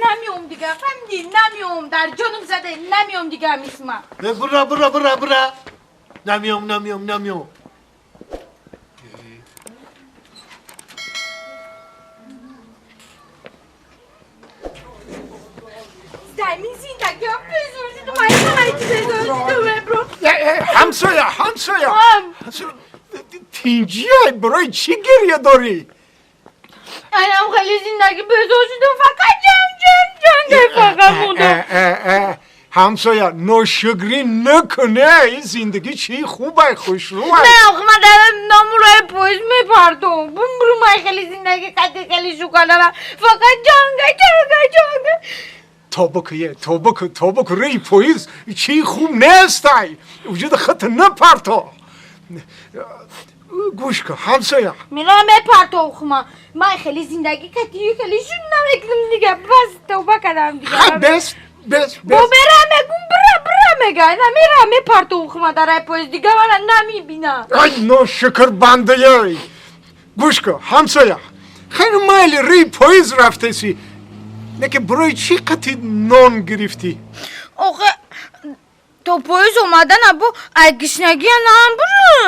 Намиом дига, фаҳмидӣ? Намиом, дар ҷонум зада, намиом дига мисма. Бура, бура, бура, бура. Намиом, намиом, намиом. ҳамсоя, ҳамсоя, тинҷия, барои чӣ гиря дорӣ? Анам хеле зиндагӣ безор шудам, фақат ҷанг, ҷанг, ҷанг, фақат мондам. Ҳамсоя, ношукрӣ накуне, ин зиндагӣ чӣ хубай, хушрӯай. Не, охи ман дар номурои поезд мепартом. Бумбуру, ман хеле зиндагӣ қати хеле шука дорам, фақат ҷанга, ҷанга, ҷанга. Тоба куе, тоба ку, тоба ку, рӯи поезд чӣ хуб нестай, вуҷуди худта напарто. Гӯш кун, ҳамсоя. Мера мепарто, хма ман хеле зиндагӣ кати хеле шуд намекунам дига, бас, тавба кардам дига. Бес, бес. Бо мера мегум, бира, бира мега, намера мепарто, хма дар ай поезд дига мана намебина. Ай, ношукр бандае! Гӯш кун, ҳамсоя, хеле майли, рӯи поезд рафтеси, неки барои чӣ қати нон гирифтӣ? Охе, то поезд омадан або ай гишнагия нам буру.